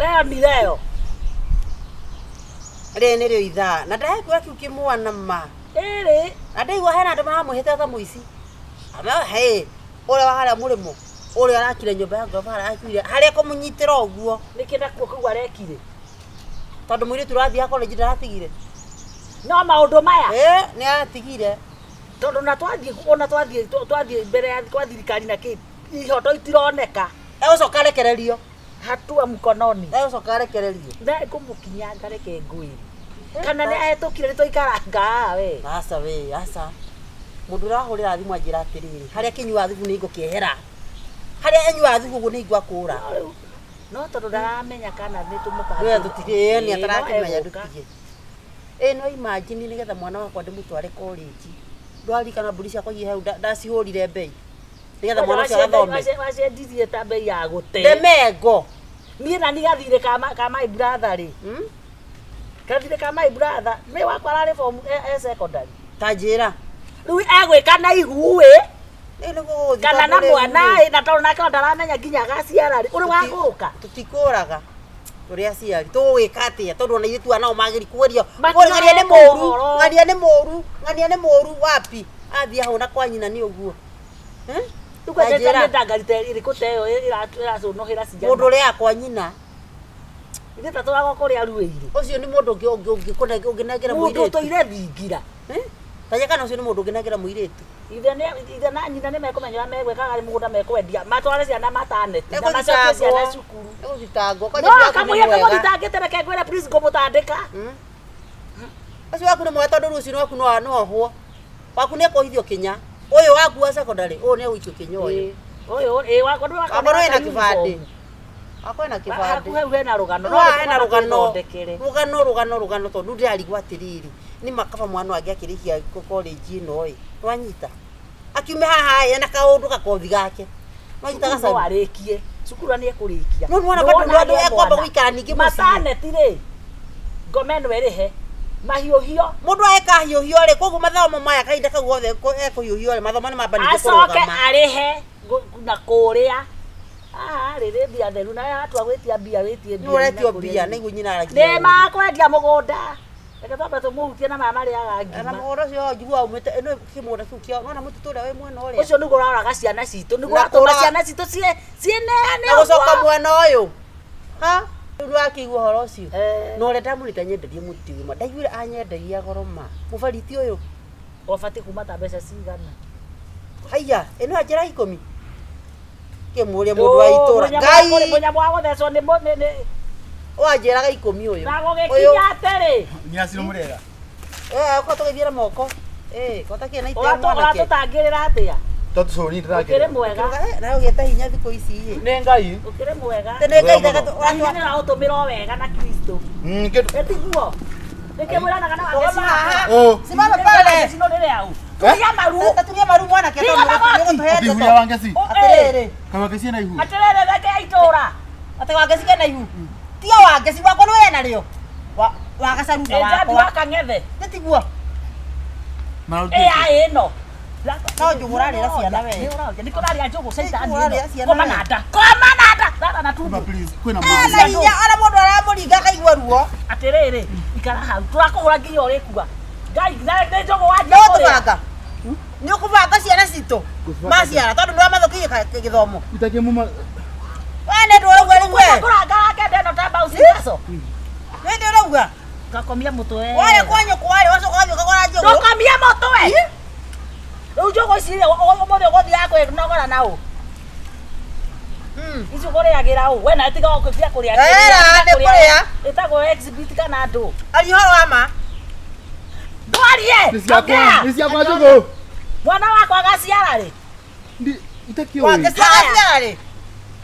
Leo ni leo. Rĩrĩ nĩrĩo ithaa na ndekuoya kĩu kĩmwana ma. Rĩrĩ. Na ndaigua hena andũ maramwĩhĩta ta mũici. Ama he ũrĩa wa harĩa mũrĩmo ũrĩa arakire nyũmba ya ngoroba harĩa akuire harĩa kũmũnyitĩra ũguo. Nĩkĩ nakuo kũu arekire? Tondũ mũirĩtu ũrathiaga college ndaratigire. No maũndũ maya. Ĩ nĩ aratigire. Tondũ na twathiĩ ona twathiĩ twathiĩ mbere ya kwa thirikari na kĩ ihoto itironeka. Egũcoka arekererio. Hatua mkononi. Egũcoka arekererio. Na ngũmũkinyanga reke ngwĩre. Kana nĩ ahetũkire nĩ twaikaranga haha we. Aca we, aca. Mũndũ ũrahũrĩra thimũ anjĩra atĩrĩrĩ, harĩa akĩnyuaga thubu nĩ ngũkĩehera. Harĩa anyuaga thubu ũguo nĩ ingũ akũra. No tondũ ndaramenya kana nĩ tũmũbangĩire. Nĩwe tũtirĩ, nĩ atarakĩmenya Ĩĩ, no egũka. ndũtige. Ĩ no imagine nĩgetha mwana wakwa ndĩmũtware college. Ndwaririkana mbũri ciakwa iria hau ndacihũrire mbei. Nĩgetha mwana ũcio athome. Waciendirie ta mbei ya gũte. Ndemengo. Niĩ na niĩ gathirĩ ka my brother rĩ. Gathirĩ ka my brother, nĩ wakwa ararĩ form e secondary. Ta njĩra. Rĩu egwĩka na ihu ĩ. Rĩu nĩguo gũgũthiĩ Kana na tondũ rĩu mwana rĩ. ĩ, na tondũ nake ndaramenya nginya agaciara rĩ, ũrĩ wagũrũka. Tũtikũraga. Tũrĩ aciari tũgwĩka atĩa tondũ ona ithuĩ nao magĩri kũgerio. Matirahe Ng'ania nĩ mũru, ũhoro. ng'ania nĩ mũru, ng'ania nĩ mũru wapi? Athiĩ ahũna kwa nyina nĩ ũguo. Eh? Rĩu kwendete Ta njĩra. nĩ ndangari ta ĩrĩkũ ta ĩyo ĩracũnũhĩra ciana. Mũndũ ũrĩa kwa nyina. Ithuĩ ta tũragwo kũrĩa ruĩirũ. Ũcio nĩ mũndũ ũngĩnengera Mũndũ mũirĩtu. ũtũire thingira. Eh? Ta kana ũcio nĩ mũndũ ũngĩnengera mũirĩtu. Ithe na nyina nĩ mekũmenya ũrĩa megwĩkaga rĩ mũgũnda mekwendia matware ciana mataneti na macokie ciana cukuru. Egũthitangwo. No kamũira kamũthitangĩte reke ngwĩre please ngũmũtandĩka. Ũcio waku nĩ mwega tondũ rũciũ waku no ohwo. Waku nĩ ekwohithio kinya. Ũyũ waku wa secondary, ũyũ nĩ egũikio kinya ũyũ. Ũyũ ĩ wakwa ndũ wakwa Wakwa nĩ wĩna kĩbandĩ. Wakwa wĩna kĩbandĩ. Haku hau hena rũgano. No hena rũgano. Twĩthondekere. Rũgano rũgano rũgano tondũ ndĩrarigwo atĩrĩrĩ, nĩ makaba mwana wangĩ akĩrĩkia college ĩno ĩ. Twanyita. Akiume haha ĩ na kaũndũ gakothi gake. Nwanyita Cukuru no gacaru. arĩkie. Cukuru nĩ ekũrĩkia. No nĩwona Nĩwona bado andũ agĩe ekwamba mwana. gũikara ningĩ mũciĩ. Mataneti rĩ, ngoma ĩno ĩrĩhe. Mahiũhio. Mũndũ eka hiũhio rĩ, koguo mathomo maya kahinda kau gothe ekũhiũhio rĩ, mathomo nĩ mamba ningĩ Acoke kũrũgama. arĩhe na kũrĩa. Haha rĩ rĩ mbia theru na watua gwĩtia mbia wĩtie mbia. Nĩ ũretio mbia nĩguo nyina aragia. Nĩ makwendia mũgũnda. Reke twambe tũmũhutie na maya marĩaga Na ngima. mũgũnda ũcio njiguaga umĩte ĩno kĩmũgũnda kĩu kĩao. Nĩwona mũtitũ ũrĩa wĩ mwena ũrĩa. Ũcio nĩguo ũroraga ciana citũ, nĩguo Na ũratũma kũraga- ciana citũ ciĩneane Na gũcoka ũguo. mwena ũyũ. Ha? Rĩu nĩwakĩigua ũhoro ũcio. Eh. Na ũrĩa ndamwĩrĩte anyenderie mũtĩ ũyũ ma. Ndaiguire anyenderia goro ma. Mũbariti ũyũ. Wabatiĩ kuma ta mbeca cigana? Haiya, ĩno ya njĩra ikũmi. Kĩmũria mũndũ wa itũra. Ngai. Mũnyamũ wa gũthecwo nĩ Wanjĩraga ikũmi ũyũ. na gũgĩkinya atĩrĩ. Nyaciro mũrega. Eh, ũkorwo tũgĩthiĩ na moko. Eh, kota kĩ na ite mwanake. Ũratũtangĩrĩra atĩa? Tondũ cũni Ũkĩrĩ mwega. Eh, nawe ũgĩte hinya thikũ ici ĩ. Nĩ Ngai. Ũkĩrĩ mwega. Tene Ngai Mwega ndaga Na hinya nĩ ũraũtũmĩra o wega na Kristo. Kĩndũ. Ĩtiguo. Nĩkĩ mwĩranaga na Rũgama haha. Oh. Simama pale. Cino rĩrĩ au. Turia maru. Taturia maru mwanake Tiga tondũ magoti. nĩũgũtũhe Ati ihu ndeto. ya Wangeci. Atĩrĩrĩ. Kaĩ Wangeci ena ihu. Atĩrĩrĩ reke ya itũra. Atĩ Wangeci kena ihu. Tiga Wangeci wakwa nĩ wena rĩo. Wa wagacaru na Ĩ njambi wakwa. wa kang'ethe. Nĩ tiguo. Mararutĩte. Ĩ ya ĩno. No njũgũ ũrarĩra ciana we. Nĩ ũraria. Nĩ kũraria njũgũ caitani Nĩ kũraria ĩno. ciana Koma we. na nda. Koma na nda. Rara na tumbo. Kuma please, kwĩna Ena maĩ. hinya ona mũndũ aramũringa akaigua ruo. Atĩrĩrĩ, ikara hau. Tũrakũhũra nginya ũrĩkua. Ngai, na nĩ njũgũ wanjia Nĩ kũrĩa. ũgũtũbanga. Nĩ ũkũbanga ciana citũ. Maciara tondũ nĩ wamathũkĩirie gĩthomo. Itakĩmuma. We nĩ ndũ ũrauga rĩu we. Kũranga kende ĩno ta mbaũ cigaco. Nĩ ndĩ ũrauga. Ngakomia mũtwe. Warĩa kwa nyũkwa warĩ wacoka wathiĩ ũkagũra njũgũ. Ndũkomie mũtwe. Rĩu njũgũ ici rĩ, ũmũthĩ ũgũthiaga kwĩnogora na ũ? Ici ũkũrĩagĩra ũ? We nawe tiga gũtiga kũrĩa. Era, nĩ kũrĩa. Ĩtagwo exhibit kana ndũ. Aria ũhoro wa ma. Ndwarie. Nĩ ciakwa. Ongea. Nĩ ciakwa njũgũ. Mwana wakwa agaciara rĩ? Ndi itakĩũĩ. Wangeci agaciara rĩ.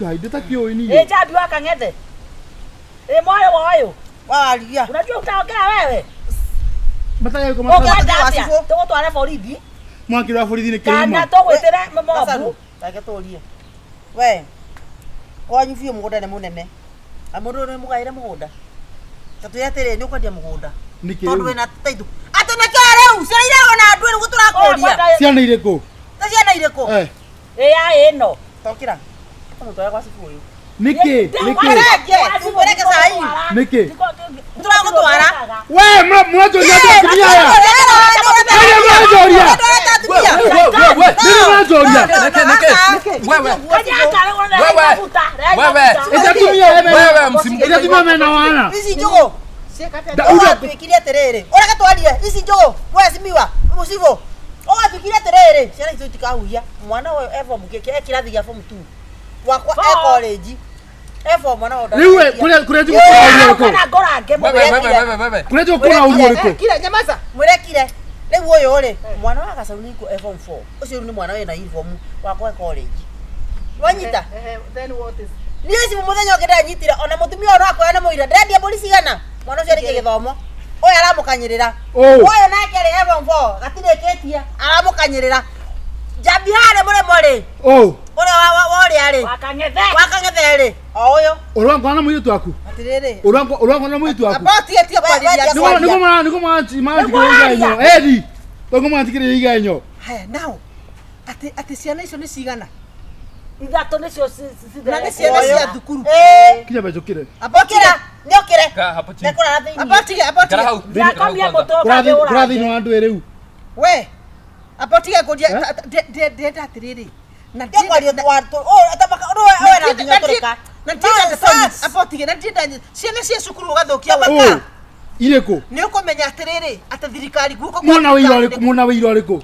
Ngai ndĩtakĩũĩ Ĩ niĩ. njambi wa kang'ethe. Ĩ mwarĩ wa ũyũ. Waria. Unajua utaongea wewe. Matagĩ kũma. Ũngĩenda wa atĩa? cibũ. Tũgũtware borithi Mwaki wa borithi nĩ kana kĩruma. tũgwĩtĩre mobu. Gacaru, reke tũrie. We. Kwanyu biũ mũgũnda nĩ mũnene. Na mũndũ ũyũ nĩ mũgaĩre mũgũnda. Ta twĩre atĩrĩrĩ nĩ ũkwendia mũgũnda. Nĩkĩ Tondũ rĩu? wĩna taitũ. Atĩ nĩkĩo rĩu ciana irerwo na andũ nĩguo tũrakũria. Ciana irĩkũ? Ta ciana irĩkũ? Eh. Ĩ ya ĩno. Tokĩra. Tũmũtware gwa cibũ ũyũ. Nĩkĩ? Nĩkĩ? Wereke, wereke Nĩkĩ? Tũragũtwara. We mũranjũria andũ atumia aya. Nĩkĩ mũranjũria? Nĩkĩ mũranjũria? Nĩkĩ, nĩkĩ? Wewe. Wewe. Ĩte atumia aya mena- Wewe, msimu- ĩte atumia mena wana. Ici njũgũ. Da- uga- Ũgatuĩkire atĩrĩrĩ, ũreke twarie ici njũgũ, wecimiwa mũcibũ. Ũgatuĩkire atĩrĩrĩ, ciana citũ itikahuhia. Mwana ũyũ e form kĩ, e kĩrathi gĩa form 2. Wakwa e college. E form mwana ũyũ Rĩu we, kũrĩa kũrĩa njũgũ kũna ũru ũrĩkũ? Wewe, wewe, wewe, wewe. Kũrĩa njũgũ kũna ũru ũrĩkũ? Kira nyamaza, mwĩrekire. Rĩu ũyũ rĩ, mwana wa Gacau nĩ e form 4. Ũcio rĩu nĩ mwana wĩna uniform wakwa e college. Wanyita? Then what is Niĩ cibũ mũthenya ũngĩ ndanyitire ona mũtumia ũyũ no akwĩra nĩ mũira ndĩrendia mbũri cigana mwana ũcio arĩkia gĩthomo ũyũ aramũkanyĩrĩra Ũũ. ũyũ nake arĩ e form 4 gatirĩkĩtie aramũkanyĩrĩra njambi harĩa mũrĩmo rĩ Ũũ. ũrĩa wa ũrĩa rĩ wakang'ethe rĩ o ũyũ Ũrangona na mũirĩtu waku? atiriri Ũrangona na mũirĩtu waku? amba tige tige kwarĩria Nĩguo nĩguo mara nĩguo maratigĩrĩria igenyo. Edi. Nĩguo maratigĩrĩria igenyo. Haya now atĩ atĩ ciana icio nĩ cigana Ithatũ nĩcio na nĩ ciana cia thukuru ĩĩ Kinya mbe njũkĩre. amba ũkĩra nĩ ũkĩre Kaa hapo chini. nĩkũrara thĩinĩ amba tige amba Ikara tige hau. Ikara hau Ndakomia kwanza. mũtwe Kũrathiĩ ũrathiĩ kũrathiĩ thĩinĩ wa andũ ĩ rĩu. we amba tige kũnjia Eh? ndĩrenda atĩrĩrĩ na nĩ kwaria wena nginya tũrĩka na ndienda ndeto amba tige na ndienda ciana cia cukuru ũgathũkia Ũũ. Irĩkũ? nĩ ũkũmenya atĩrĩrĩ atĩ thirikari guoko kwa Mwona wĩira thirikari ũrĩkũ? Mwona wĩira ũrĩkũ? nĩ-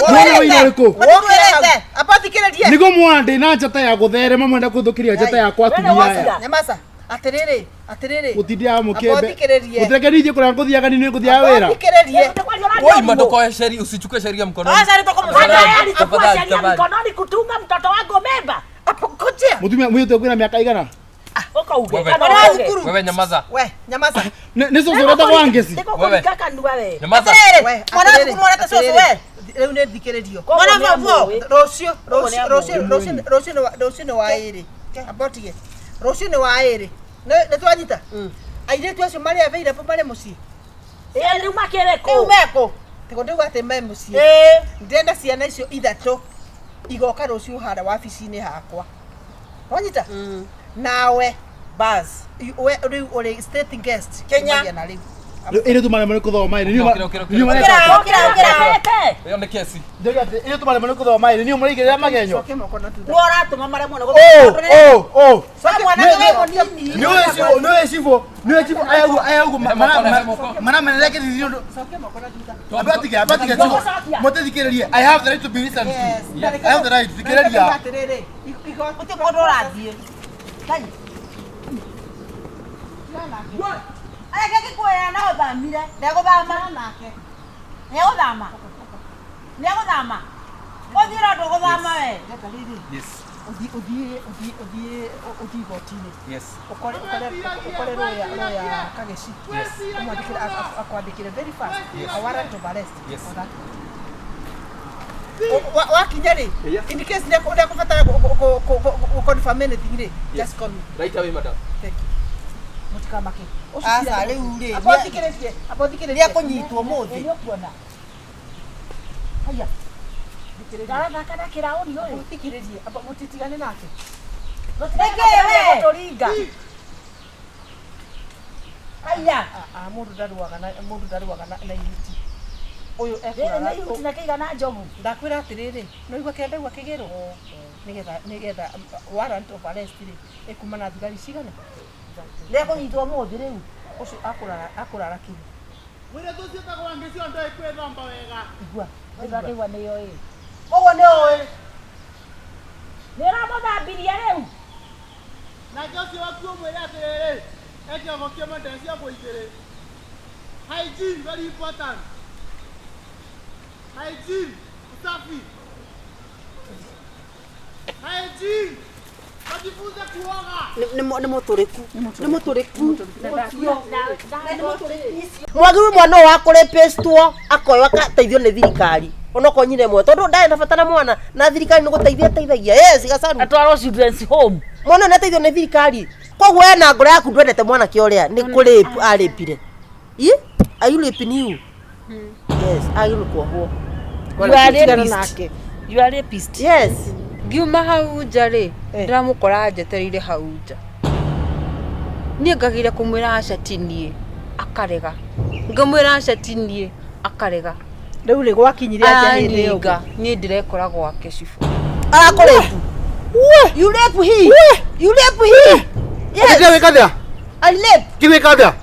Mwona wĩira ũrĩkũ? Wokĩra hau. Amba thikĩrĩrie Nĩguo mwana ndĩ na njata ya gũtherema mwenda kũthũkĩria njata yakwa atumia aya. nyamaza atĩrĩrĩ atĩrĩrĩ Gũtindia Amba mũkĩmbe. ũthikĩrĩrie. Gũtireke nithiĩ kũrĩa ngũthiaga nĩ ngũthiaga wĩra. thikĩrĩrie Woi, matokoe sheria, usichukue sheria mkononi. Aca nĩ tũkũmũcaria. Tayari chukua Tafadhali, sheria tafadhali. mikononi kutunga mtoto wangu mimba. Hapo ngojea Mũtumia mũirĩtu waku ena mĩaka igana? Ũkauge Wewe. kana Mwana wa ũge. thukuru. Wewe nyamaza. we nyamaza Nĩ nĩ cũcũ ũrĩa wa ngĩci. Wewe. Nĩgũkũringa kanua we. Nyamaza. Atĩrĩrĩ, we mwana wa atĩrĩrĩ, thukuru mwana ta cũcũ atĩrĩrĩ, we rĩu nĩ thikĩrĩrio Mwana wa form four. rũciũ Ũguo nĩ rũciũ rũciũ amũĩ. rũciũ rũciũ nĩ wa- rũciũ nĩ wa ĩrĩ amba ũtige rũciũ nĩ wa ĩrĩ nĩ twanyita airĩtu acio marĩ available marĩ mũciĩ Ĩ rĩu makĩrĩ rĩu kũ? mekũ tigo ndauga atĩ me mũciĩ ĩĩ ndĩrenda ciana icio ithatũ igoka rũciũ harĩa wabici-inĩ hakwa wanyita nawe bas we rĩu ũrĩ state guest Kenya. kumagia na rĩu Ĩrĩ tũmaremwo nĩ gũthoma ĩrĩ. Ũkĩra, ũkĩra, ũkĩra. Ũkĩra, ũkĩra, ũkĩra. Ũkĩrĩte. Hiyo ni kesi. Ĩrĩ tũmaremwo nĩ gũthoma ĩrĩ. Niĩ mũraigĩrĩra magenyo. coke moko na thutha nĩ ũratũma maremwo nĩ Ũũ, ũũ, ũũ. Wa mwanake wĩ mũnini Nĩũĩ cibũ, nĩũĩ cibũ, nĩũĩ cibũ aya ũguo, aya ũguo He moko, he maramenereria kĩthithio nĩ ũndũ coke moko na thutha Amba tige, amba tige cibũ. Mũtithikĩrĩrie. I have the right to be listened to. I have the right. Thikĩrĩria. atĩrĩrĩ igoti gũtirĩ kũndũ ũrathiĩ Ngai. Areke ngĩkwĩra no thamire ndegũthama nĩegũthama nĩegũthama ũthiĩ no ndũgũthama we Yes. ũthiĩ ũthiĩ ũthiĩ ũthiĩ ũthiĩ igoti-inĩ Yes. ũkore ũkore ũkore lawyer lawyer Kageci ũmwandĩkĩre akwandĩkĩre very fast a warrant of arrest Yes. for that. Wakinya rĩ in case nĩekũbatara gũ confirm anything rĩ just call me Right away, madam. thank you mũtikamake Ũcio Aca, cira- rĩu rĩ, Amba nĩa- ũthikĩrĩrie amba ũthikĩrĩrie nĩekũnyitwo ũmũthĩ Nĩ ũkuona. Haya. Ndarathaka na kĩraũri ũyũ. mũthikĩrĩrie amba mũtitigane nake Nĩkĩ we? Gũtũringa. aya Ah, ah, mũndũ ndarũaga na mũndũ ndarũaga na na ihuti ũyũ Rĩrĩ ekũrara nĩ ihuti na kĩigana njogu. ndakwĩra atĩrĩrĩ no igua kĩrĩa ndaigua kĩgĩrwo nĩgetha nĩgetha warrant of arrest rĩ ĩkuma na thigari cigana nĩekũnyitwo ũmũthĩ rĩu ũcio akũrara akũrara kinya Mũirĩtu ũcio wĩtagwo Wangeci o ndoĩ kwĩthamba wega. igua Ndĩrakĩigua nĩyo ĩ. ũguo nĩ ũĩ Nĩ ũramũthambirie rĩu. Nake ũcio waku ũmwĩre atĩrĩrĩ, ekĩongo kĩmwe ndeciongo igĩrĩ. Hygiene very important. Hygiene, usafi. Hygiene. Wajifunze kuoga. Nĩ mũtũrĩku nĩ mũtũrĩku mwagĩrĩirwo mwana ũyũ wakũrĩpĩstwo akoywo akateithio nĩ thirikari onokorwo nyina ĩmwe tondũ ndarĩ na bata na mwana na thirikari nĩ gũteithia ĩteithagia yes gacaru Atwarwo children's home. mwana ũyũ nĩateithio nĩ thirikari koguo we na ngoro yaku ndwendete mwanake ũrĩa nĩ kũrĩpu arĩpire i are you raping you yes agĩrĩirwo kuohwo You are Tigana rapist. nake You are rapist. yes ngiuma hau nja rĩ ndĩramũkora njetereire hau nja Niĩ ngagĩra kũmwĩra aca ti niĩ, akarega. Ngamwĩra aca ti niĩ, akarega. Rĩu rĩ gwakinyire atĩa hĩndĩ ĩyo? Aninga, niĩ ndĩrekora gwake cibũ. Arakũrĩpu. You rape he. You rape he. Yes. Ndĩwĩka atĩa? I rape. Ngĩwĩka atĩa?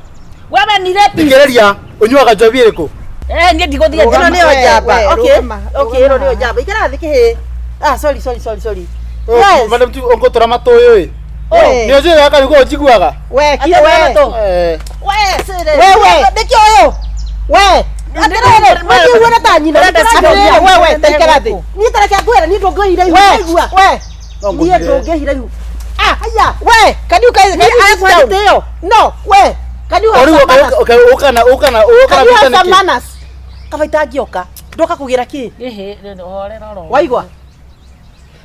Wewe ni rape. Thikĩrĩria, ũnyuaga njohi ĩrĩkũ? Eh, niĩ ndigũthiĩ Ĩno njama. nĩyo We, njamba. we, Okay. rũgama, Okay, ĩno rũgama nĩyo haha. njamba. Ikara thĩ kĩhĩ. Ah, sorry, sorry, sorry, sorry. Yes. Madam tu ũngũtũra matũ ũyũ ĩ. We. Nĩ ũnjũĩ gaka nĩguo ũnjiguaga? We kira Atĩ we. matũ. Eh. We, sire. We, we. Nĩkĩ ũyũ? We. Atĩrĩrĩ, ũnjiguĩre ta nyina. Ũrenda Atĩrĩrĩ, we we ta ikara thĩ. Niĩ ta reke ngwĩre, niĩ ndũngĩhira ihu. We. Waigua? We. No Niĩ ngũthire. ndũngĩhira ihu. Ah, haya. We, can you guys Niĩ can you sit arakũhe down? gĩtĩo. No, we. Can you have O rĩu some manners? ũkana ũkana ũkana Can you have vita some nĩkĩ? manners? Kaba itangĩoka. Ndoka kũgĩra kĩ? Ĩhĩ, rĩu horera oro. Waigua?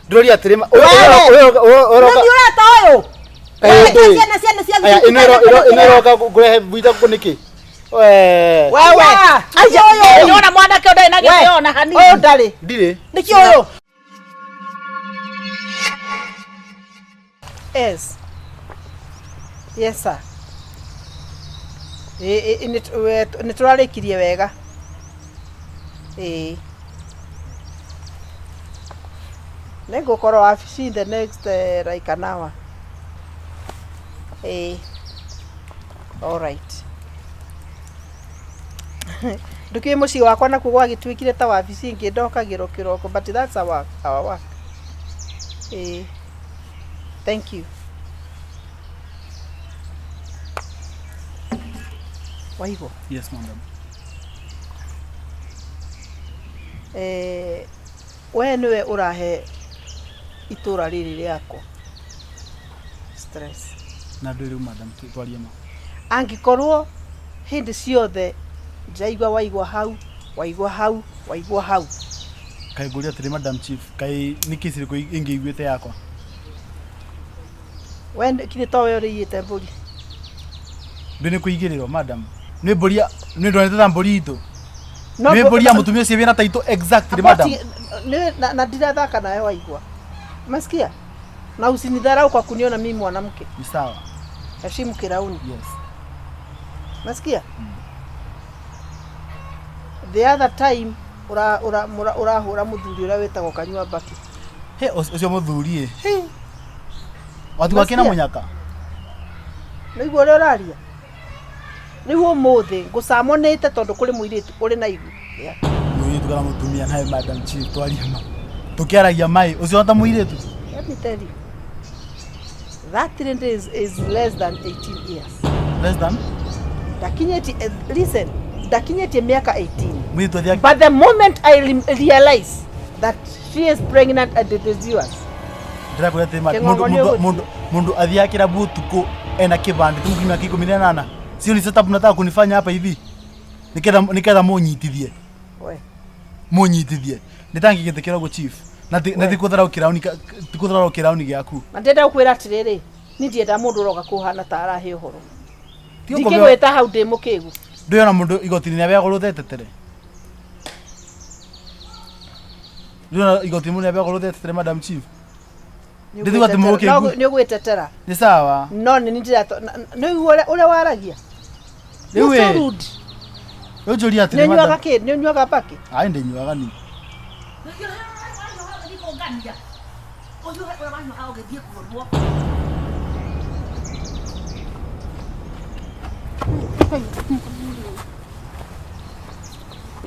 Ndĩroria atĩrĩ, Wewe. ũroka Nĩ ũreta ũyũ. Kaĩ ndũĩ? Ciana ciana cia Aya, ĩno ĩno ĩroka kũrehe vita gũkũ nĩkĩ? We. We we. Aya ũyũ. Nĩwona mwanake ũyũ ndarĩ na We. gĩtĩo ona hanini. Ũyũ ndarĩ. Ndirĩ. Nĩkĩ ũyũ? Yes. Yes sir. Ĩ nĩ tũrarĩkirie wega. Ĩĩ. Nĩ ngũkorwo wabici in the next like an hour. Ĩĩ. All right. Ndũkĩũĩ mũciĩ wakwa nakuo gwagĩtuĩkire ta wabici ĩngĩ ndokagĩrwo kĩroko but that's our work. Ĩĩ. Thank you. Waigua? Yes, madam. Eh, we nĩwe ũrahe itũra rĩrĩ rĩakwa stress. Na ndũĩ rĩu madam, twarie ma. Angĩkorwo hĩndĩ ciothe ndĩraigua waigua hau waigua hau waigua hau. Kaĩ ngũria atĩrĩ madam chief, kaĩ nĩ kesi ĩrĩkũ ĩngĩ iguĩte yakwa? We kinya to we ũrĩiyĩte mbũri. Ndũĩ nĩ kũigĩrĩrwo madam. Nĩ mbũri nĩ ndonete ta mbũri itũ. No Nĩ mbũri ya mũtumia ũcio wĩna taitũ exactly madam. Na ndirathaka nawe waigua. Umesikia? Na usinidharau kwa kuniona mimi mwanamke. Ni sawa. Heshimu kirauni. Yes. Umesikia? The other time ura ura urahura muthuri uria witagwo Kanyua Mbaki. He ũcio mũthuri ĩ. He. Watu kina mũnyaka. Nĩguo ũrĩa ũraria. Nĩguo ũmũthĩ ngũcamonĩte tondũ kũrĩ mũirĩtu ũrĩ na ihu. Mũirĩtu kana mũtumia nawe madam chief twarie ma. Tũkĩaragia mai ũcio ta mũirĩtu. Let me tell you. That lady is less than 18 years. Less than Ndakinyĩtie, listen, ndakinyĩtie mĩaka 18. mũirĩtu athiaga But the moment I realize that she is pregnant and it is yours. ndĩrakwĩra atĩrĩ madam, Kĩng'ong'o mũndũ nĩ mũndũ ũgũthiĩ. mũndũ mũndũ athiaga kĩrabu ũtukũ ena kĩbandĩ tu mĩaka 18. Sio ni setup mnataka kunifanya hapa hivi. Niketha mũnyitithie. We. Mũnyitithie. Nĩtangĩgĩtĩkĩra ũguo chief. Na ti kũtharau kĩrauni ti kũtharau kĩrauni gĩaku. Na ndĩrenda gũkwĩra atĩrĩrĩ, niĩ ndiendaga mũndũ ũroka kũhana ta arahe ũhoro. Ti ũkũbeo- Ndingĩgwĩta hau ndĩ mũkĩgu. Ndũĩ ona mũndũ igoti-inĩ nĩabeagwo rũthetetere. Ndũĩ ona igoti-inĩ mũndũ nĩabeagwo rũthetetere madam chief. Ndĩthuga atĩ mũkĩgu. Nĩ ũgwĩtetera. Nĩ sawa. No nĩ ndĩra nĩ ũrĩa ũrĩa waragia. Rĩu You're so ĩ, rude. rĩu njũria Nĩ atĩrĩ ũnyuaga madam. kĩ? Nĩ ũnyuaga mbakĩ? Ai ndĩnyuaga ni.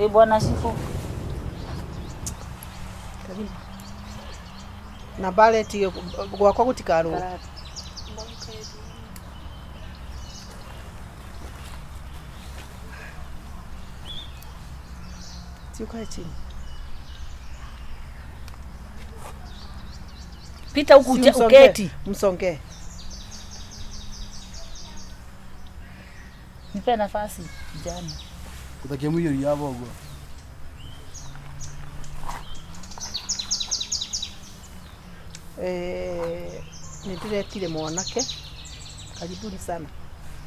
Ĩ bwana cibũ. Na mbareti gwakwa gũtikarwo. Si ukae chini. Pita huku Si uketi. Msongee. Nipe nafasi kijana. Gũthakia mũiyũri ya boguo. Nĩ ndĩretire mwanake. Karibuni sana.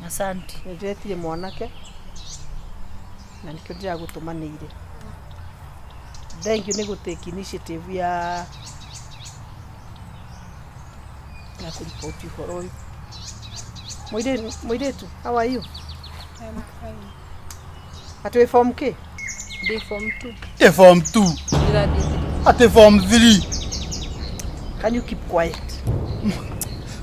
Asante. Nĩ ndĩretire mwanake na nĩkĩo ndĩragũtũmanĩire. Thank you nĩ gũtake initiative ya kũriboti ũhoro ũyũ. Mũirĩtu, how are you? Atĩ wĩ form K? Ndĩ form 2. Ati form 2. Ndĩrathiĩ 3. Ati form 3. Can you keep quiet?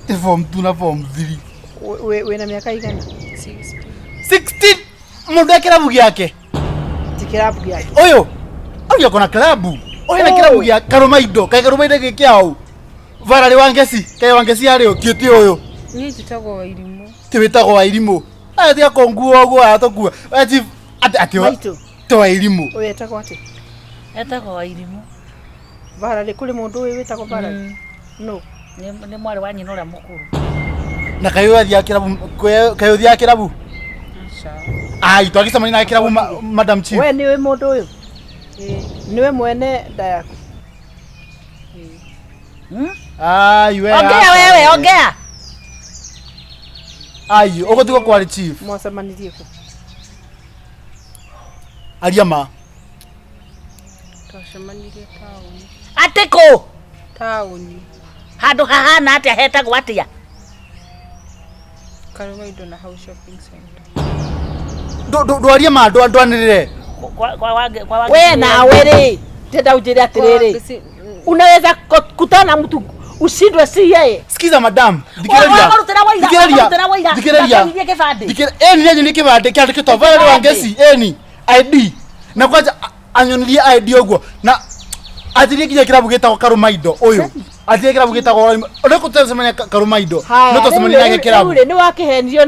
Ati form 2 na form 3. Wĩna mĩaka igana? 16. 16 mundu e kirabu giake. Ti kĩrabu gĩake. Uyu. Uyu akona klabu. Uyu na kirabu gia Karumaindo. Kai Karumaindo gĩkĩ au. Varari Wangeci, kai Wangeci arĩ ũkĩte ũyũ. Niĩ njĩtagwo Wairimũ. Ti wĩtagwo Wairimũ. Aya tiga kũnguo ũguo aya tũkua. Ati ati ati Maitũ. ti Wairimũ. Ũyũ etagwo atĩa? Etagwo Wairimũ. Varari, kũrĩ mũndũ ũyũ wĩtagwo Varari? No. Nĩ mwarĩ wa nyina ũrĩa mũkũrũ. Na kaĩ ũthiaga kĩrabu, kaĩ ũthiaga kĩrabu? Aca. Ai, twagĩcemania nake kĩrabu Madam Chief. We nĩũĩ mũndũ ũyũ? Nĩwe mwene nda yaku? Ai, we. Ongea wewe, ongea. Ai, ũgũtigwo kwarĩ chief. Mwacemanirie kũ? Aria ma. Twacemanirie taũni. Atĩ kũ? Taũni. Handũ hahana atĩa hetagwo atĩa? Karumaindo na hau shopping center. Ndwarie ma, ndwanĩrĩre. Kwa wange. We nawe rĩ, ndĩrenda ũnjĩre atĩrĩrĩ, unaweza kutana na mtu ushindwe si yeye. Sikiza madam, thikĩrĩria. Warutĩra waira, warutĩra waira. Thikĩrĩria. Ndakanyithie kĩbandĩ. Thikĩrĩria. Ĩni nĩ kĩbandĩ kĩandĩkĩtwo Valerie Wangeci, ĩni ID. Na kwanja anyonirie ID ũguo na athirie nginya kĩrabu gĩtagwo Karumaindo ũyũ. Athirie kĩrabu gĩtagwo ũrĩa tũcemania Karumaindo. No tũcemania nake kĩrabu. Rĩu rĩ, nĩ wakĩhenio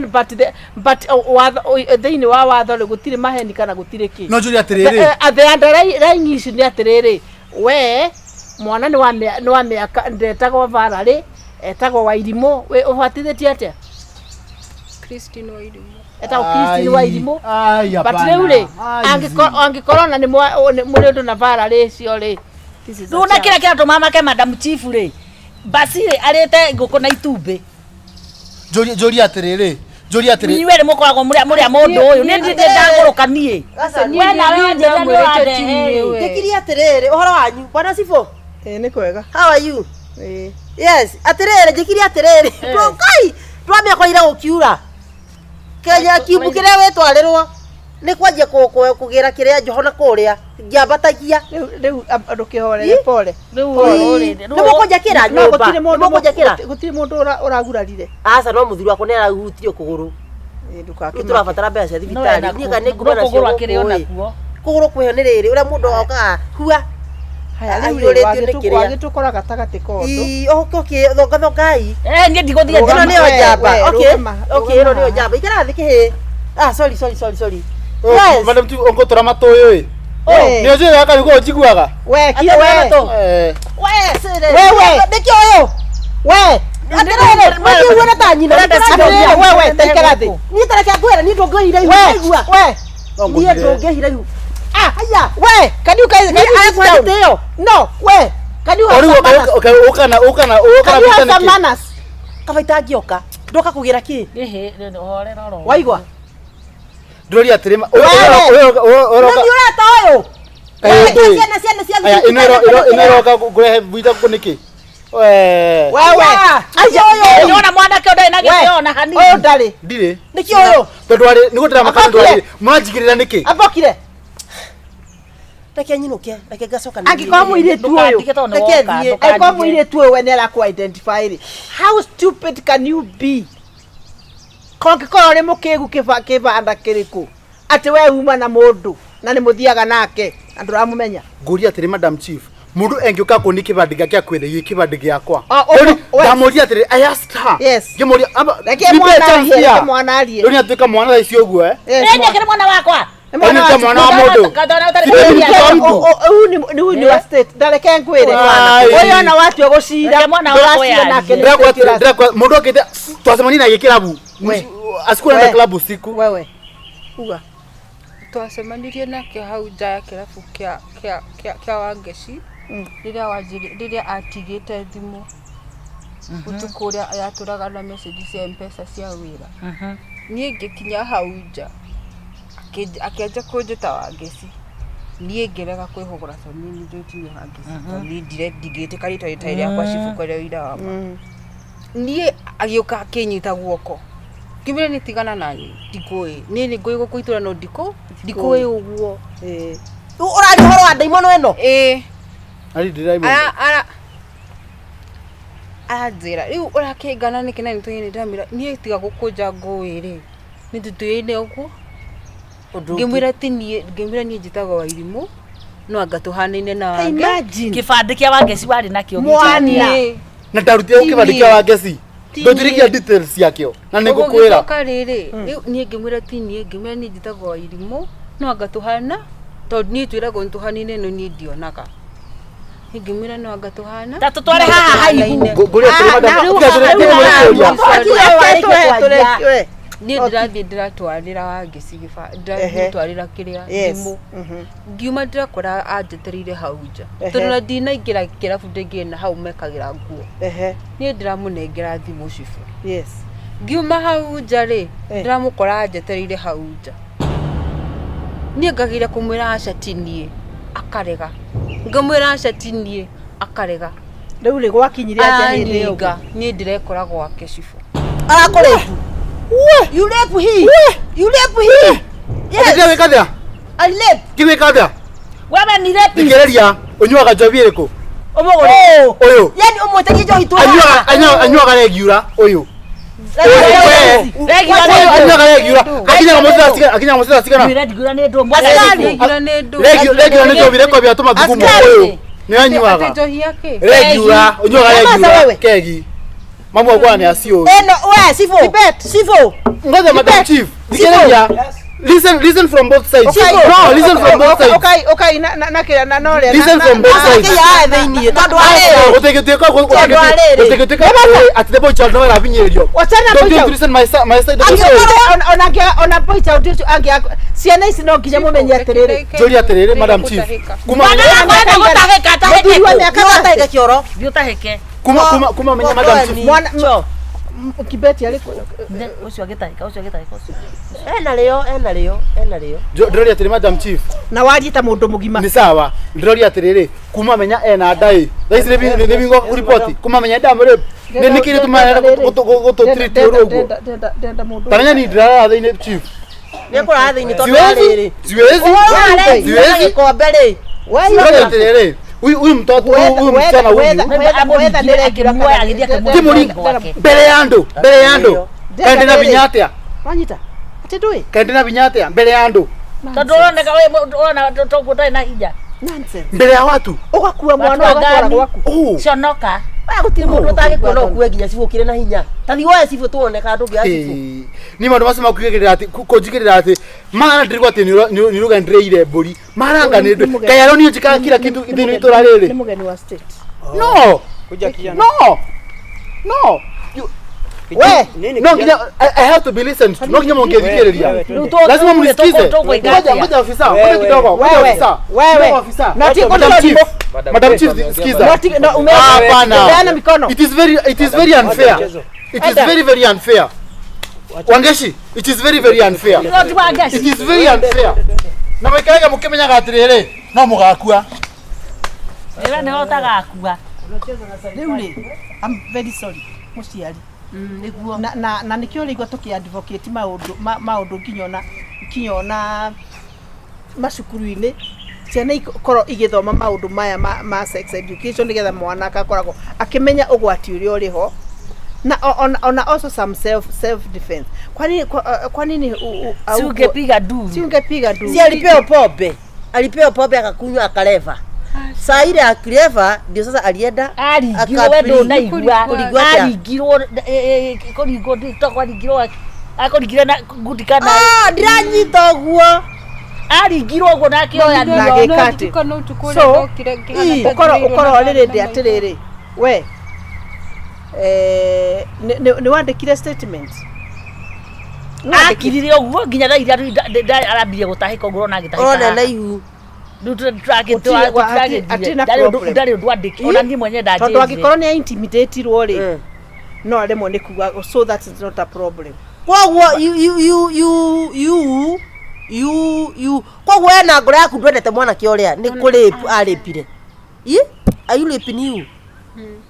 but watho thĩinĩ wa watho rĩ gũtirĩ maheni kana gũtirĩ kĩ. No njũrie atĩrĩrĩ. The underlying issue nĩ atĩrĩrĩ, we mwana nĩ wa mĩaka ndetagwo Valerie, etagwo Wairimũ, we ũbatithĩtie atĩa? Christine Wairimũ. Etagwo Christine Wairimũ. Ai, But hapana. rĩu rĩ, Ai, angĩkorwo na nĩ mũrĩ ũndũ na Valerie ũcio rĩ, this is a Rĩu na chance. kĩrĩa kĩratũma make Madam Chief rĩ, basi rĩ arĩte ngũkũ na itumbĩ. Njũrie atĩrĩrĩ. Njũrie atĩrĩrĩ. Inyuĩ rĩ mũkoragwo mũrĩ a mũndũ ũyũ. Niĩ ndirĩ ndagũrũka niĩ. We nawe wanjĩrĩra nĩ ũrandehe. Ndikirie atĩrĩrĩ ũhoro wanyu bwana Sifo. Nĩ kwega. How are you? Yes, atĩrĩrĩ njĩkire atĩrĩrĩ. Kai, twamĩakorire gũkiura. Kenya kiumbu kĩrĩa wĩtwarĩrwo nĩ kwanjia kũgĩra kĩrĩa njoho na kũrĩa ngĩambatagia. Rĩu ndũkĩhorere pole. Rĩu ũyũ rĩ, Nĩ mũkũnjakĩra No, nyũmba. gũtirĩ Nĩ mũndũ mũkũnjakĩra. gũtirĩ mũndũ ũragurarire. Aca no mũthuri wakwa nĩ arahutirio kũgũrũ. Rĩu tũrabatara mbeca cia thibitarĩ. Niĩ kana nĩ nguma no nacio kũgũrũ akĩrĩ gũkũ ona ĩ. kuo. Kũgũrũ kwĩho nĩ rĩrĩ ũrĩa mũndũ okaga hua. Haya rĩu rĩ, Aiyũrĩtio nĩ kĩrĩa. wagĩtũkora gatagatĩ ka ũndũ. Ii, okay, thonga thongai. Niĩ ndigũthiĩ Ĩno nĩyo We, njamba. we, Okay. rũgama, Okay, ĩno rũgama nĩyo haha. njamba. Ikara thĩ kĩhĩ. Ah, sorry, sorry, sorry, sorry. Oh, Yes. Madam Chief, ũngũtũra matũ ũyũ ĩ. We. Nĩ ũnjũĩ gaka nĩguo ũnjiguaga? We, kia we. Eh. We, sĩrĩ. We, we. Nĩkĩ ũyũ? We. Atĩrĩrĩ, mũtiiguana ta nyina. Atĩrĩrĩ, we, we, ta ikara thĩ. Niĩ ta reke ngwĩre, niĩ ndũngĩhira ihu. We, Waigua? we. No Niĩ ngũthire. ndũngĩhira ihu. Ah, Haya. we, can you guys, can you sit down? Gĩtĩo. No, we, can you have Ũrĩu some manners? ũkana ũkana ũkana Can you have some manners? Kaba itangĩoka. Ndoka kũgĩra kĩ? Ĩhĩ, horera oro. Waigua? Ndũria atĩrĩ ma- Wewe. ũyũ Nĩ ũroka ũreta ũyũ. Kaĩ ndũĩ? Ciana ciana cia Aya, ĩno ĩno ĩroka kũrehe gwitũ kũ nĩkĩ? We. Wewe. Aya, ũyũ. Nĩwona mwanake ũyũ ndarĩ na gĩtĩo ona hanini. Ũyũ ndarĩ. Ndirĩ. Nĩkĩ ũyũ? Tondũ arĩ nĩguo ndĩramaka tondũ arĩ mũranjigĩrĩra nĩkĩ? Abokire. Reke nyinũke, reke ngacoka. Angĩkorwo mũirĩtu ũyũ. Ndũkandige tondũ nĩ Reke woka, thiĩ. Angĩkorwo ndũkandige. mũirĩtu ũyũ we nĩ arakũ identify rĩ. How stupid can you be? Kongĩkorwo ũrĩ mũkĩgu kĩbanda kĩrĩkũ? Atĩ we uma na mũndũ na nĩ mũthiaga nake na ndũramũmenya. Ngũria atĩrĩ Madam Chief, mũndũ engĩũka kũni kĩbandĩ gĩake akwĩre gĩ kĩbandĩ gĩakwa. Ah, oh, Ũri- we- Ndamũria atĩrĩ, I asked her. Yes. Ngĩmũria, amba- Reke nipe mwana chance arie, ya. reke mwana arie. Rĩu nĩatuĩka mwana thaa ici ũguo eh? Yes, Ĩ, nĩ akĩrĩ mwana wakwa. Nĩ mwana Nĩ wa ta mwana wa mũndũ. Ũyũ nĩ nĩ wa state ndareke ngwĩre Ai. ũyũ ona watua gũcira Reke mwana wakwa ndũracira nake nĩ Ndĩrakwa state ũraci- ndĩrakwa mũndũ okĩte twacemania nake kĩrabu. We. Asikuenda We. klabu usiku. Wewe uga Twacemanirie nake hau nja ya kĩrabu kĩa Wangeci rĩrĩa wanjĩrĩ rĩrĩa atigĩte thimũ ũtukũ ũrĩa yatũraga na message cia M-Pesa cia wĩra. Niĩ ngĩkinya hau nja akĩanjia kũnjĩta Wangeci. Niĩ ngĩrega kwĩhũgũra tondũ niĩ nĩ njũĩ ti niĩ Wangeci tondũ niĩ ndingĩtĩka rĩtwa rĩtarĩ rĩakwa cibũ kwaria ũira wa ma. Niĩ agĩũka akĩnyita guoko Ngĩmwĩra nĩ tigana nani ndikũĩ niĩ nĩ ngũĩ gũkũ itũra no ndikũĩ ũguo. Rĩu ũraria ũhoro wa ndaimono ĩno? Ĩĩ. Ari ndĩraimũ. Ara ara aranjĩra rĩu ũrakĩngana nĩkĩ na nĩtũyĩne ndamwĩra niĩ tiga gũkũnja ngũĩ rĩ nĩ tũtũyĩne ũguo. Ngĩmwĩra ti niĩ, ngĩmwĩra niĩ njĩtagwo Wairimũ no anga tũhanaine na Wange. Imagine. Kĩbandĩ kĩa Wangeci warĩ nakĩo. Mwana. Niĩ. Na ndarutire kĩbandĩ kĩa Wangeci. Ti Ndũnjĩrĩkia niĩ. details ciakĩo na nĩ ngũkwĩra. Ũgũgĩcoka rĩrĩ rĩu niĩ ngĩmwĩra ti niĩ, ngĩmwĩra niĩ njĩtagwo Wairimũ no anga tũhana tondũ niĩ twĩragwo nĩ tũhanaine no niĩ ndionaga. Niĩ ngĩmwĩra no anga tũhana. Ta tũtware haha haihu. Ngũria atĩrĩ madam, rĩu tiga haha- tũrĩ rĩu haha- kũria. Tũrekio. Niĩ ndĩrathiĩ ndĩratwarĩra Wangeci ndĩratwarĩra kĩrĩa Yes. thimũ. Ngiuma ndĩrakora anjetereire hau nja tondũ na ndinaingĩra kĩrabu ndĩngĩ na hau mekagĩra nguo. Niĩ ndĩramũnengera thimũ cibũ. Yes. Ngiuma hau nja rĩ ndĩramũkora anjetereire hau nja. Niĩ ngagĩra kũmwĩra aca ti niĩ akarega, ngamwĩra aca ti niĩ akarega. Rĩu rĩ gwakinyire atĩa hĩndĩ ĩyo? Aninga niĩ ndĩrekora gwake cibũ. Arakũrĩpu. You rape he. You rape he. Yes. Kĩrĩa wĩka atĩa? I rape. Kĩrĩa wĩka atĩa? Wewe ni rapist. Thikĩrĩria, ũnyuaga njohi ĩrĩkũ? Ũmũgũre. Ũyũ. Yani ũmwĩtagie njohi tu. Anyuaga anyuaga regular ũyũ. Regular Ũyũ nĩ anyuaga regular. Akinyaga mũciĩ thaa cigana? Akinyaga mũciĩ thaa cigana? Regular nĩ ndũ. Regular nĩ ndũ. Regular nĩ njohi ĩrĩa ĩkwambia mathugumo ũyũ. Nĩ anyuaga. Atĩ njohi yake? Regular, ũnyuaga Nyamaza regular wewe. kegi. Mamu wakwa nĩ aciũĩ. Ĩno we Sifo. Sifo. Ngoja Madam Chief, thikĩrĩria. Listen, listen from both sides. No, listen from both sides. Okay, okay, na na na kĩrĩa na no rĩa. Listen from both sides. Akĩya thĩiniĩ tondũ arĩrĩ. Ũtĩgĩtuĩka Tondũ arĩrĩ. ũtĩgĩtuĩka atĩ the boy child no arabinyĩrĩrio. Wachana Don't boy you child. listen my my side of the story. Ona ona ona boy child ũcio angĩ ciana ici no nginya mũmenye atĩrĩrĩ. Njũria atĩrĩrĩ Madam Chief. Kuma Kwenda gũtahĩka Mũthuri tahĩke. wa mĩaka Nĩwatahĩka kĩoro. Thiĩ ũtahĩke. kuma kuma kuma menya Madam Chief. Mwana Kibeti arĩ kũ? Ũcio agĩtahĩka, ũcio agĩtahĩka ũcio. Ena rĩo, ena rĩo, ena rĩo. Ndĩroria atĩrĩ Madam Chief. Na warie ta mũndũ mũgima. Nĩ sawa. Ndĩroria atĩrĩrĩ kuma menya ena ndaĩ. Thaa ici nĩ bingo kũriboti. Kuma menya ndamũrĩ. Nĩ nĩkĩ gĩtũmaga gũtũ treat ũru ũguo? Ndenda mũndũ. Ta menya ni ndĩrarara thĩinĩ Chief. Nĩekũrara thĩiniĩ tondũ Siwezi. arĩrĩ. Siwezi. Ũhoro Siwezi. gĩkombe rĩ. Ndĩroria atĩrĩrĩ huyu huyu mtoto huyu msichana huyu Timuri mbere ya andũ mbere ya andũ kaĩ ndĩna binya atĩa Wanyita. Atĩ ndũĩ? kaĩ ndĩna binya atĩa mbere ya andũ Tondũ ũroneka we ũrona toguo ũtarĩ na hinya. Nonsense. mbere ya watu Ũgakua mwana Watu ũgatwara wagani. gwaku. oh Conoka. Waya gũtirĩ mũndũ ũtangĩkuona ũkue nginya cibũ ũkĩrĩ na hinya. Ta thiĩ woe cibũ tuone kana ndũngĩoya cibũ. Hey, ni maũndũ macio makwigĩrĩra atĩ kũnjigĩrĩra atĩ mara ndĩrigwo atĩ nĩ ruga ndĩrĩire mbũri maranga nĩ ndũ kaĩ arĩa niĩ njĩkaga kila kitu thĩinĩ wa itũra Nĩ rĩrĩ mũgeni wa state. no Kuja kijana. no no We, Nini no kijana? nginya I have to be listened to no nginya mũngĩthikĩrĩria Wewe, twende. lazima mnisikize. Tũgwĩka Ngoja atĩa? ngoja ofisa, ngoja Wewe. kidogo, ngoja Wewe. ofisa. Wewe. Kidogo ofisa. Na ti- Madam control Chief. Madam Madam Chief Chief, ameongea sikiza. bado. Noti- no, ume- Hapana. Peana mikono. It is very it is very unfair. Mchezo. It is very very unfair. Wangeshi, it is very very unfair. No ti Wangeci. It is very unfair. Na mũikarage mũkĩmenyaga atĩrĩrĩ, no mũgakua. Ĩwe nĩwe ũtagakua. Rĩu rĩ, I'm very sorry mũciari. Nĩguo. Na na na nĩkĩo ũrĩigua tũkĩ advocate maũndũ maũndũ nginya ona macukuru-inĩ ciana ikorwo igĩthoma maũndũ maya ma sex education nĩgetha mwana akakoragwo akĩmenya ũgwati ũrĩa ũrĩ ho na ona also some self defense. Kwa nini kwa nini Si ungepiga nduru. si ungepiga nduru? Si alipewa pombe. Alipewa pombe akakunywa akaleva. Saa ile akileva ndio sasa alienda Aringirwo we ndũnaigua. Kũringwo atĩa? Aringirwo kũringwo tokwaringirwo akũringire na ngundi kana Ah, ndiranyita ũguo. aringirwo ũguo na akĩoya Na ndio. agĩka atĩ? So, ũkorwo ũkorwo rĩrĩ ndĩ atĩrĩrĩ we nĩ wandĩkire statement Akirire ũguo nginya thaa iria arambirie gũtahĩka ũguo ũrona agĩtahĩka. Ũrona na ihu. Rĩu Gũtirĩ- hatirĩ na problem. ndarĩ ũndũ andĩki ona niĩ mwenyewe tondũ ndanjĩrire. angĩkorwo nĩ intimidatirwo rĩ no aremwo nĩ kuga so that is not a problem. Koguo you you you you you you you koguo we na ngoro yaku ndwendete mwanake ũrĩa nĩ kũrape arĩpire. I? Are you raping you?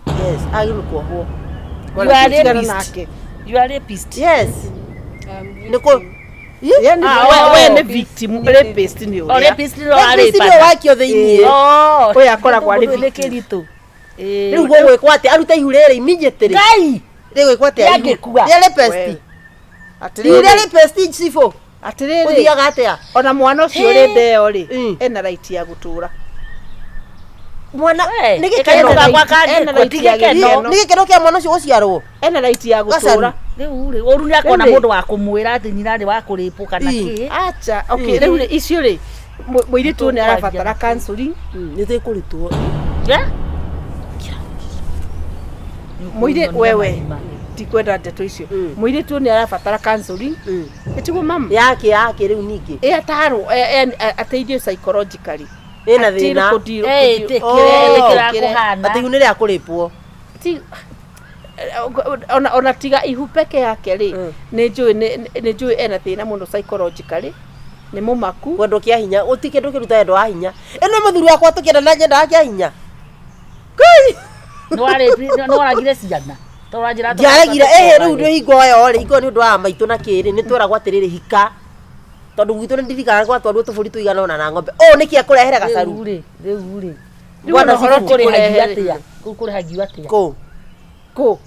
Yes, agĩrĩirwo kuohwo. You are Tigana rapist. nake. You are rapist. Yes. Nĩ kũ Yani Ah, we oh. we nĩ victim, rapist nĩ O ũrĩa. rapist nĩ Rapist nĩwe ũrarĩpana. wakio thĩiniĩ. Oh, Ũyũ akoragwo arĩ nĩ victim. kĩritũ. Ĩĩ. Rĩu gũgwĩkwo atĩa? Arute ihu rĩrĩ immediately. Ngai! Rĩgwĩkwo atĩa? ihu? Rĩangĩkua. Rĩa rapist. We. Ihu rĩa Atĩrĩrĩ, rapist cibũ. atĩrĩrĩ, Ũthiaga atĩa? ona mwana ũcio ũrĩ ndeo rĩ, Mm. ena right ya gũtũra. Mwana We, nĩ ĩka gĩkeno gakwa ena kangĩkua, right ti ya gĩkeno. gĩkeno. nĩ gĩkeno kĩa mwana ũcio gũciarwo. Ena right ya Gacaru. gũtũra. Rĩu rĩ, ũru nĩakona Rĩu rĩ. mũndũ wa kũmwĩra atĩ nyina nĩ wa kũrĩpwo kana Ii. kĩ. Acha, okay, rĩu rĩ, icio rĩ, mũirĩtu ũyũ nĩ arabatara counseling. Nĩ tũkũrutwo. Yeah? Mũirĩ wewe ndikwenda ndeto icio. Mũirĩtu ũyũ nĩ arabatara counseling. Ĩtiguo mama? Yake yake rĩu ningĩ. Ĩ atarwo, ateithio psychologically. Ĩna Atirĩ thĩna. kũdeal- Ĩ, kũdeal- ĩtĩkĩre, Oh. ĩtĩkĩra kũhana. Atĩ ihu nĩ rĩa kũrĩpwo. Ti- ona tiga ihu peke yake rĩ, nĩ njũĩ nĩ njũĩ ena thĩna mũno psychologically, nĩ mũmaku. Kwendwo kĩa hinya. Gũtirĩ kĩndũ kĩruta wendo wa hinya. Ĩno mũthuri wakwa tũkĩenda na nyendaga kĩa hinya. Ngai! Nĩwaragire ciana. Tondũ ũranjĩra atĩ Ndiaregire ĩhĩ rĩu ũragire. nĩ hingo ĩyo rĩ, hingo ĩyo nĩ ũndũ wa maitũ na kĩrĩ nĩ tweragwo atĩrĩrĩ hika. Tondũ gwitũ nĩ ndirikanaga gwatwarwo tũbũri tũigana ũna na ng'ombe. Ũũ nĩkĩ ekũrehere gacaru? Rĩu rĩ, rĩu rĩ. Rĩu ona Kũu ũhoro ti kũrĩhagio kũrehe atĩa? Kũu kũrĩhagio atĩa? Kũ? Kũ?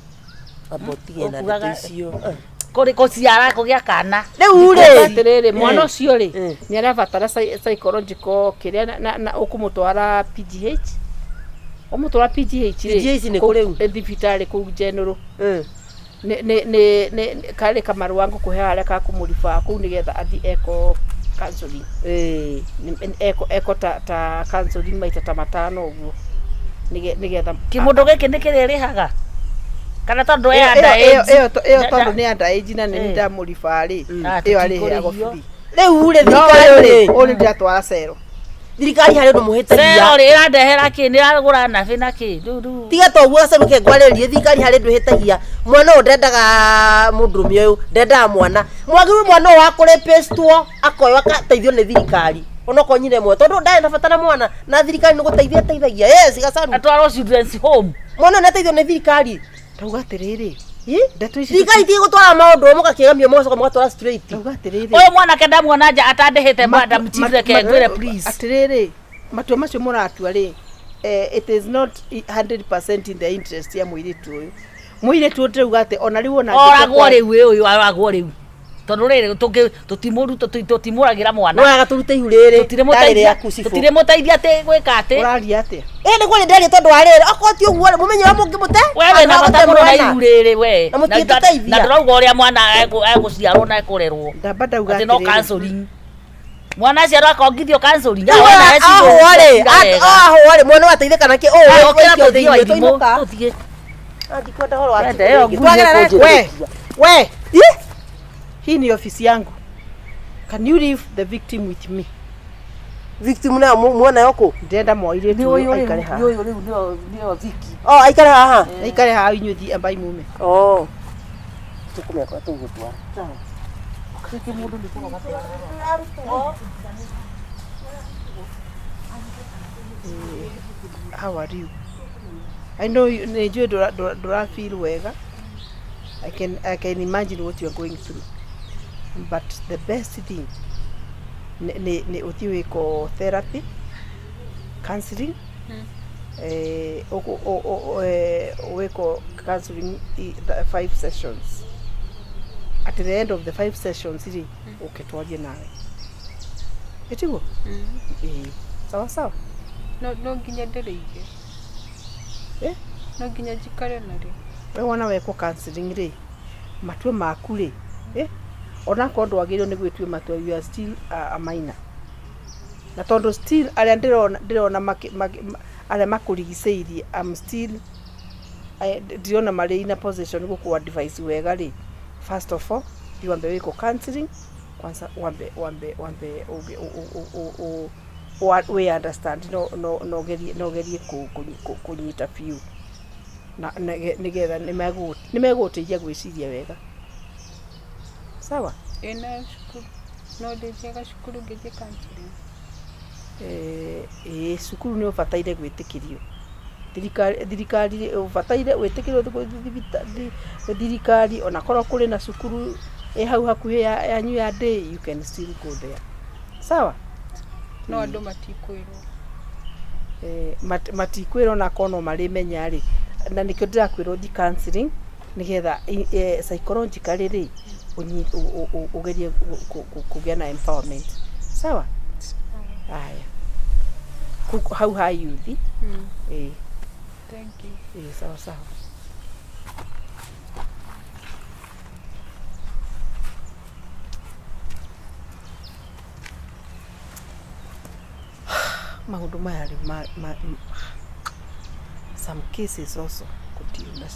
Amba ũtige na Ũkugaga- ndeto icio. Kũrĩ kũciara kũgĩa kana. Rĩu rĩ, Atĩrĩrĩ, mwana ũcio rĩ, Mm. nĩ arabatara psychological kĩrĩa na ũkũmũtwara PGH. Ũmũtwara PGH rĩ, PGH nĩ kũ rĩu? kũu- thibitarĩ kũu General. Mm. Nĩ karĩ kamarũa ngũkũhe harĩa ka kũmũribaa kũu nĩgetha athiĩ eko counseling. Ĩĩ. Eko ta counseling maita ta matano ũguo nĩgetha Kĩmũndũ gĩkĩ nĩ kĩrĩa ĩrĩhaga? Kana tondũ e Ĩyo- under ĩyo- age? ĩyo ĩyo tondũ nĩ under age na nĩ Eh. ndamũribaa rĩ, Ah, ĩyo arĩheagwo tũtikũrĩhio. free. Rĩu rĩ, No thirikari ũyũ rĩ, rĩ, ũyũ nĩ ndĩratwara cero. thirikari harĩ ũndũ Cero mũhĩtagia. rĩ ĩrandehera kĩ? Nĩ ĩragũra nabĩ na kĩ? Rĩu rĩu. Tiga to ũguo gacaru ke ngwarĩrie thirikari harĩ ũndũ ĩhĩtagia. Mwana ũyũ ndendaga mũndũrũme ũyũ, ndendaga mwana. Mwagĩrĩirwo mwana ũyũ wa kũrĩpĩstwo akoywo agateithio nĩ thirikari. Onokorwo nyina ĩmwe tondũ ndarĩ na bata na mwana na thirikari nĩ gũteithia ĩteithagia. Yes, gacaru. Atwarwo children's home. Mwana ũyũ nĩ ateithio nĩ thirikari. Ndauga atĩrĩrĩ, Ĩ? ndeto ici Thirikari ti gũtwara maũndũ mũgakĩgamio mũgacoka mũgatwara straight. ndauga atĩrĩrĩ, Ũyũ mwanake ndamuona nja atandĩhĩte madam chief reke ngwĩre please. Atĩrĩrĩ, matua macio mũratua rĩ, it is not 100% in the interest ya mũirĩtu ũyũ. Mũirĩtu ũyũ ndĩrauga atĩ ona rĩu ona Oragwo rĩu ĩ ũyũ oragwo rĩu. Tondũ rĩrĩ tũtimũragĩra mwana. No wega tũrute ihu rĩrĩ. Ndarĩ Tũtirĩmũteithia rĩaku cibũ. tũtirĩmũteithia atĩ gwĩka atĩ. Ũraria atĩa? Ĩ nĩ kwari ndaria tondũ wa rĩrĩ okorwo ti ũguo rĩ mũmenye ũrĩa mũngĩmũte. We wĩna bata mũno na ihu rĩrĩ we. Na mũtingĩtũteithia. Na ndĩrauga ũrĩa mwana egũciarwo na ekũrerwo. Ndamba ndauga Atĩ no atĩrĩrĩ, counseling. Mwana aciarwo akongithio counseling. Rĩu ahũa rĩ, ahũa rĩ mwana wateithĩka nakĩ ũũ Okĩra ũikio tũthiĩ thĩinĩ Wairimũ. tũinũka. Tũthiĩ. Ndikwenda ũhoro wa Wenda ĩyo cibũ rĩngĩ. ngui Twagera nĩ we we hii ni ofisi yangu. Can you leave the victim with me? Victim nayo muona yo kũ? Ndĩrenda mũirĩtu Nĩ ũyũ ũyũ aikare rĩu haha. nĩ ũyũ rĩu nĩyo Viki. Oh, aikare haha. Aikare haha inyuĩ thiĩ ambai mume. Oh. Tũkũmĩakora tũgũtwara. How are you? I know you nĩ njũĩ ndũra feel wega. I can imagine what you are going through. But the best thing nĩ ũthiĩ wĩkwo therapy, counseling. Wĩkwo counseling the five sessions. At the end of the five sessions rĩ, ũke twarie nawe. Ĩtiguo? Ĩĩ. Sawa sawa. No nginya ndĩrĩige. Eh? No nginya njikare narĩo. We wona wekwo counseling rĩ, matua maku rĩ, onakorwo ndwagĩrĩirwo nĩ gwĩtua matua, you are still a minor. Na tondũ still arĩa ndĩrona arĩa makũrigicĩirie, I'm still ndirona marĩ in a position gũkũ advice wega rĩ, first of all thiĩ wambe wĩkwo counseling kwanza, wambe wĩ understand no ũgerie kũnyita biũ na nĩgetha nĩmegũgũteithia gwĩciria wega, sawa? Ĩ nayo cukuru no ndĩthiaga cukuru ngĩthiĩ counseling? Ĩĩ, cukuru nĩ ũbataire gwĩtĩkĩrio thirikari ũbataire gwĩtĩkĩrio thirikari onakorwo kũrĩ na cukuru. Ĩ hau hakuhĩ yanyu ya day, you can still go there. Sawa? No andũ matikwĩrwo. Eh, matikwĩrwo na korwo no marĩmenya rĩ, na nĩkĩo ndĩrakwĩra ũthiĩ counseling nĩgetha psychologically rĩ, ũgerie kũgĩa na empowerment. Sawa? Aya. Hau ha youth. Ĩĩ. Thank you. Ĩĩ, sawa sawa. Maũndũ maya rĩ, some cases also gũtirĩ na.